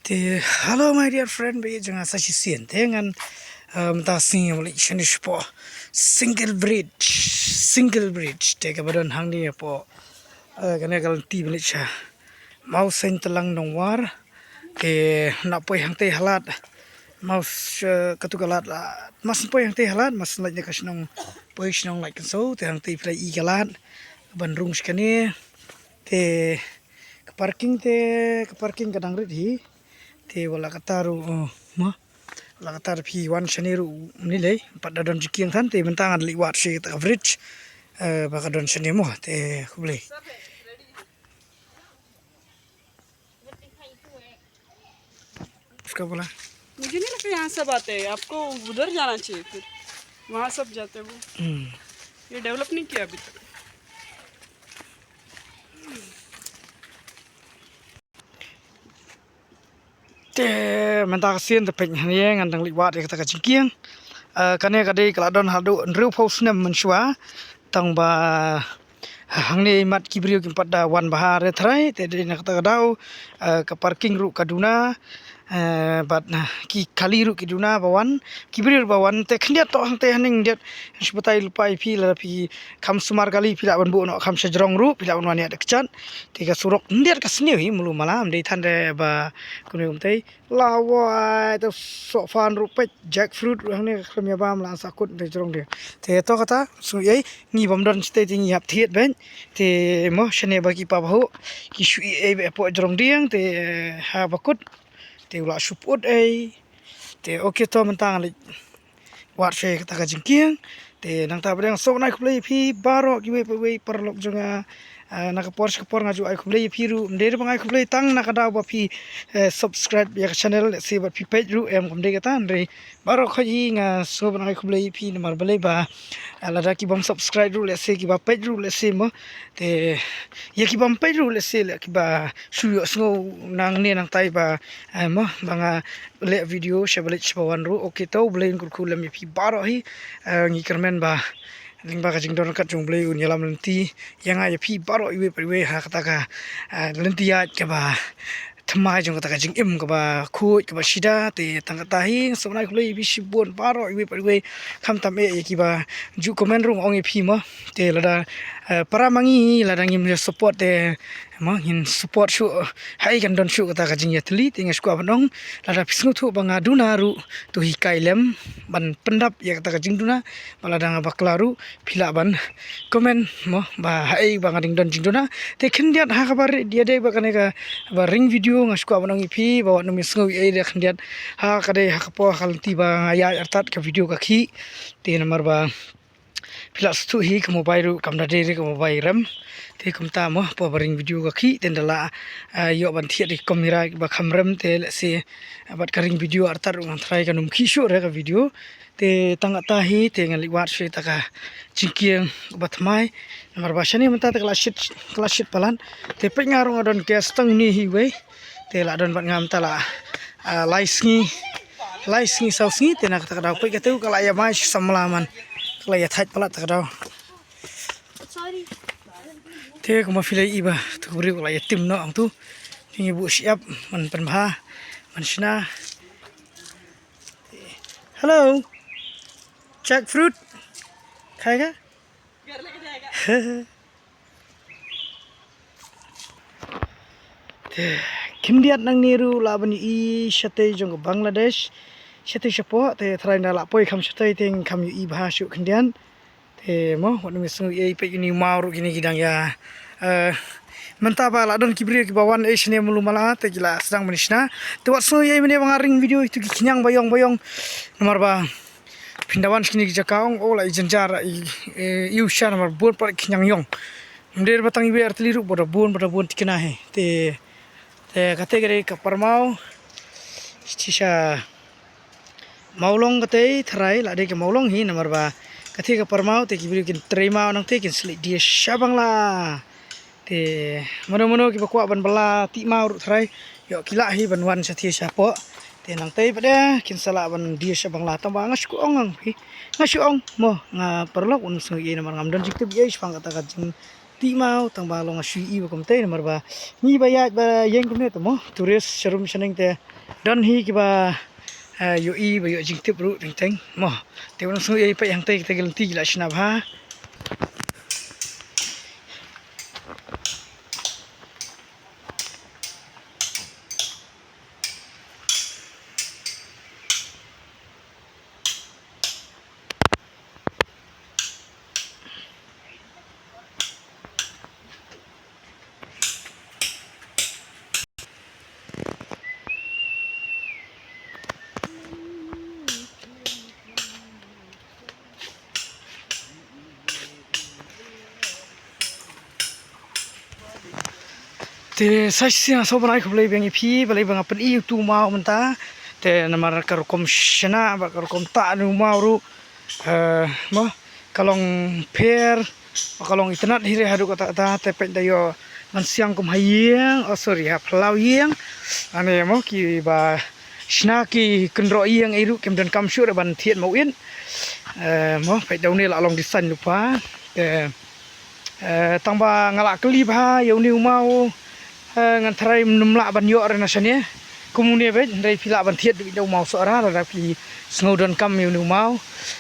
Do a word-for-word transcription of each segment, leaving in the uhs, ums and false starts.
Te, hello my dear friend, ba ïa jong nga sa shisien te ngan, eh, mynta sngi nga leit shane shapoh Single Bridge, Single Bridge te kaba don hangne hapoh, eh, kane ka lynti ba leit sha Mawseiñ Tlang Nongwar. Te nga poi hangtei ha lad, Maw, eh, katu ka lad la, mas poi hangtei ha lad, mas leit na ka shnong, poi shnong Laitkynsew, te hangtei phi la i ka lad ban rung shane. Te ka parking te, ka parking ka dang rit hi. Te wat la katta ruh, eh, mo, wat la katta ruh phi wan shane ruh ym lei lei, pat da don jingkieng than. Te mynta nga da leit wad sha kata ka bridge, eh, ba ka don shane mo. Te khublei. उसका बोला। मुझे नहीं लगता यहाँ सब आते हैं, आपको उधर जाना चाहिए फिर, वहाँ सब जाते हैं वो। हम्म। ये डेवलप नहीं किया अभी तक। Te mynta ka sien te peit hangne ngan dang leit wad ïa kata ka jingkieng. Eh, kane ka dei ka la don haduh hynriewphew snem mynshuwa. Tang ba hangne imat ki briew kim pat da wan bha re trai, te dei na kata ka daw, eh, ka parking ruh ka duna, eh, bad na ki kali ruh ki duna ba wan, ki briew ruh ba wan, te khyndiat toh hangte haneng khyndiat, shu batai lypa ïa phi lada phi kham sumar kali phi lah ban buh noh kham sha jrong ruh, phi lah ban wan ïa da kjat, te ka surok khyndiat ka sniew hi mulu mala, ym dei than re ba kumne kumtei. Lawai, te sohphan ruh peit, jackfruit ruh hangne ka khlem ïa bam la sa kut te jrong de. Te to kata, sngew ei, ngi bym don shatei te ngi hap thied beit. Te mo shane ba ki papahu, ki shu ei ei beit hapoh jrong dieng, te ha ba kut. Te u la shu put ei. Te okay to mynta nga leit wad sha kata ka jingkieng. Te nangta ba dang sngewbha ai khublei ïa phi baroh kiwei pa kiwei paralok jong nga. Ah, na ka por sha ka por nga ju ai khublei ïa phi ruh. Ym dei ruh ba nga ai khublei tang na ka daw ba phi, eh, subscribe ïa ka channel, lehse bad phi peit ruh em, ym dei kata, hynrei baroh khoit hi nga sngewbha ai khublei ïa phi namar balei ba, ah, lada ki bym subscribe ruh lehse ki ba peit ruh lehse mo. Te ïa ki bym peit ruh lehse leh ki ba shu ïohsngew nangne nangtai ba, eh, mo, ba nga leh video sha ba leit sha ba wan ruh. Okay to, U Blei un kyrkhu lem ïa phi baroh hi. Eh, ngi kyrmen ba lyngba ka jingdon ryngkat jong U Blei un ïalam lynti ïa nga ïa phi baroh iwei pa iwei ha kata ka, eh, lynti ïaid kaba thymmai jong kata ka jingim kaba khuid kaba shida. Te tang kata hi nga sngewbha ai khublei ïa phi shibun baroh iwei pa iwei, khamtam eh ïa kiba ju comment ruh nga ong ïa phi mo. Te lada, eh, para ma ngi lada ngim ïa support te mo, ngin support shuh, haei kan don shuh kata ka jingïatylli. Te nga sngewkwah ban ong lada phi sngewthuh ba nga duna ruh, to hikai lem ban pyndap ïa kata ka jingduna. Ba lada nga bakla ruh phi lah ban comment mo ba haei ba nga dang don jingduna. Te khyndiat ha kaba ri ïa dei ba kane kaba ring video, nga sngewkwah ban ong ïa phi ba wat nym sngew ei ei da khyndiat. Ha ka dei ha ka por ha ka lynti ba nga ïaid artat ka video ka khih. Te namar ba phi lah sngewthuh hi ka mobile ruh kam da dei re ka mobile rem. Te kumta mo, por ba ring video ka khih te nda lah, ah, ïoh ban thied ïa ka kamera ba kham rem te lehse, ah, bad ka ring video artat ruh ngan try kan ym khih shuh re ka video. Te tang kata hi te ngan leit wad sha kata ka jingkieng ba thymmai. Namar ba shane mynta te ka la shit, ka la shit palat. Te peit nga ruh nga don gas tang ne hi wei. Te la don bad nga mynta la, ah, lai sngi. Lai sngi saw sngi te na kata ka daw peit kata ka la ïa mai shu samla man. Ka la ïa thait palat kata ka daw. Te kumba phi la ïohi ba tu ka briew ka la ïa tim noh hangtu. Te ngi buh shyiap man pynbha man shna. Hello. Jackfruit. Khai ka? Te khyndiat nangne ruh lah ban ïohi shatei jong ka Bangladesh. Shatei shapoh te tharai nda lah poi kham shatei te kham ïohi bha shuh khyndiat. Te mo, wat nym sngew ei ei, peit kine maw ruh kine ki dang ïa, eh, mynta ba la don ki briew kiba wan ei shane mulu mala te ki la sdang ban ïa shna. Te wat sngew ei ei mynne ba nga ring video ïa kitu ki khñiang ba ïong ba ïong. Namar ba phin da wan sha kine ki jaka ong, oh, la i jynjar, i, eh, i u sha namar bun pat ki khñiang ïong. Ym dei ba tang iwei artylli ruh, ba da bun, ba da bun tikna hi. Te, te kata ka dei ka Parmaw. Shisha Mawlong kata tharai la dei ka Mawlong hi namar ba kata ka Parmaw te ki briew kin trei maw nangta kin sa leit die sha Bangla. Te mano mano kiba kwah ban bylla tih maw ruh tharai ïoh ki lah hi ban wan shatei shapoh. Te nangta pat de kin sa lah ban die sha Bangla, tang ba nga shu ong ngan phi, nga shu ong mo, nga paralok un sngew ei ei namar ngam don jingtip ei ei shaphang kata ka jing Tih maw, tang ba long shu ïohi ba kumtei namar ba ngi ba ïaid ba ïeng kumne te mo, tourist sharum shaneng te don hi kiba, eh, ïohi ba ïoh jingtip ruh teng teng mo. Te wan sngew ïa peit hangtei kita ki lynti ki la shna bha. Te sa shisien sngewbha ban ai khublei biang ïa phi, balei ba nga pyni utu u maw mynta. Te namar ka rukom shna bad ka rukom tah une u maw ruh, eh, mo, ka long pher, ka long itynnad hi re haduh katta katta, te peit da ïoh ban siang kum ha ïing, oh sorry, ha phyllaw ïing. Ane mo, kiba shna ki kynroh ïing ei ruh kim donkam shuh re ban thied maw ït. Eh, mo, peit da une la long design lypa. Te Eh, tang ba nga la kylli bha ïa une u maw, eh, ngan tharai ym lah ban ïoh re na shane. Kum une beit, hynrei phi lah ban thied da u maw Sohra lada phi sngew donkam ïa une u maw.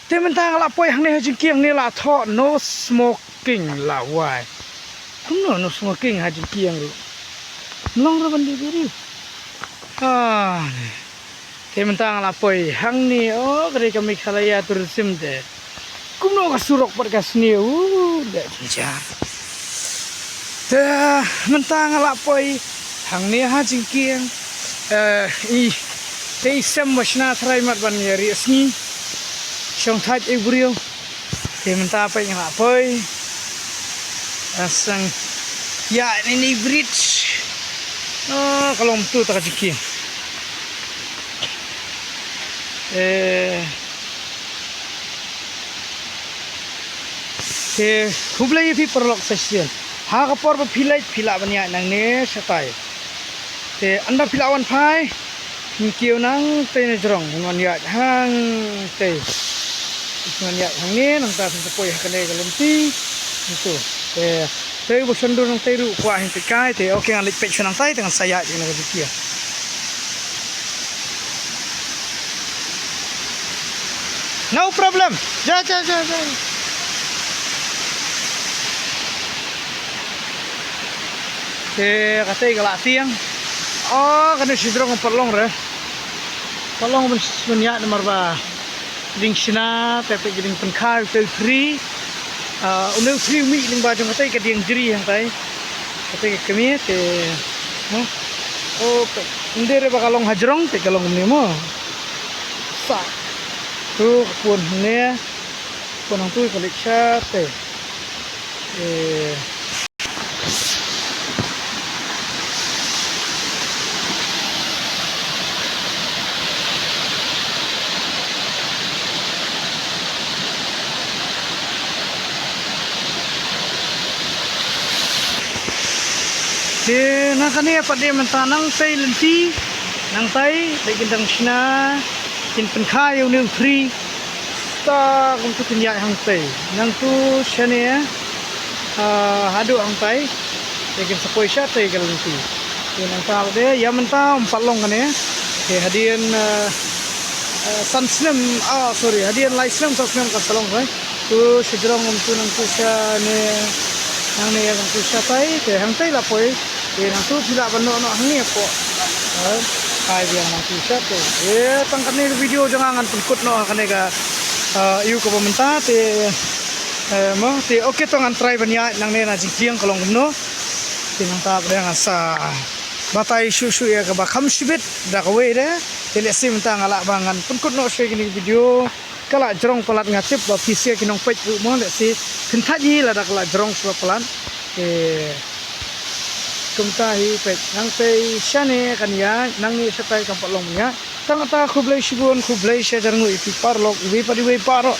Te mynta nga la poi hangne ha jingkieng, hangne la thoh no smoking, la wai. Kumno no smoking ha jingkieng ruh? Ym long re ban dei biri. Ah, ne. Te mynta nga la poi hangne, oh, ka dei ka Meghalaya Tourism te. Kumno ka surok bad ka sniew, uh, da jynjar. Te mynta nga la poi hangne ha jingkieng. Eh, i, te i sem ba shna tharai mat ban ïa rieh sngi. Shong thait ei briew. Te mynta peit nga la poi. Asang ïa ini ni bridge. Oh, ka long tu ta ka jingkieng. Eh, te khublei ïa phi paralok sa shisien. Ha ka por ba phi leit phi lah ban ïaid nangne shatai. Te ynda phi lah wan phai, phin kiew nangtei na jrong, phin wan ïaid hangtei. Phin wan ïaid hangne, nangta phin sa poi ha kane ka lynti. Nangtu. Te, te ba shon dur nangtei ruh kwah hin peit kai, te okay ngan leit peit shuwa nangtai, te ngan sa ïaid ïa kane ka jingkieng. No problem. Ja, ja, ja, ja. Te katei ka la tieng. Oh, kane shi jrong pat long re. Pat long ban, ban ïaid namar ba ding shna, te peit ka ding pynkha te u thri. Ah, une u thri u mih lyngba jong katei ka dieng jri hangtai. Katei ka kmie te. Huh? Oh, peit. Ym dei re ba ka long ha jrong, peit ka long kumne mo. Sa. Tu ka pun hangne. Pun hangtu ka leit shatei. Eh. Te na kane pat de mynta nangtei lynti, nangtei de kin dang shna, kin pynkha ïa une u thri. Ta kumtu kin ïaid hangtei. Nangtu shane, ah, haduh hangtei. Te kin sa poi shatei ka lynti. Te nangta de ïa mynta ym pat long kane. Te hadien, ah, ah, san snem, ah, sorry, hadien lai snem san snem kan sa long kane. Tu shi jrong kumtu nangtu shane. Nangne ïa nangtu shatei. Te hangtei la poi. Te nangtu phi lah ban noh noh hangne hapoh. Eh, kai biang nangtu shatei. Eh, tang kane ka video jong nga ngan pynkut noh ha kane ka, ah, ïa kaba mynta te, eh, mo, te okay to ngan try ban ïaid nangne na jingkieng ka long kumno. Te nangta pat de ngan sa batai shuh shuh ïa kaba kham shibit da kawei de. Te lehse mynta nga lah ba ngan pynkut noh shuwa ïa kane ka video. Ka la jrong palat, nga tip ba phi sa ki nongpeit ruh mo, lehse phin thait hi lada ka la jrong shuwa palat. Eh, kumta hi peit, nangtei shane kan ïaid, nangne shatai kam pat long ban ïaid. Tang kata khublei shibun, khublei shihajar nguh ïa phi paralok iwei pa iwei baroh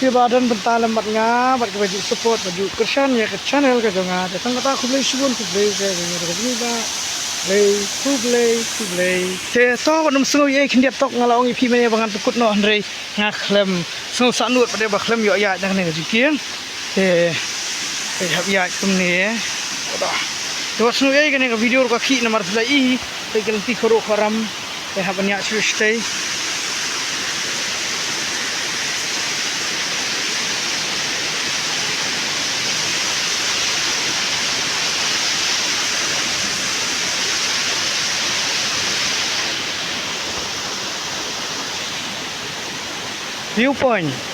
kiba don bynta lem bad nga bad kiba ju support, ba ju kyrshan ïa ka channel ka jong nga. Te tang kata khublei shibun, khublei shihajar nguh, khublei, khublei, khublei. Te to, ym sngew ei khyndiat tok, nga la ong ïa phi mynne ba ngan pynkut noh, hynrei nga khlem sngew sahnud pat de ba khlem ïoh ïaid na kane ka jingkieng. Te Te hap ïaid kumne. Te wat sngewbha ïa kane ka video ruh ka khih namar phi la i. Te ka lynti khuaruh khuaram. Te hap ban ïaid shuh shuh. Viewpoint.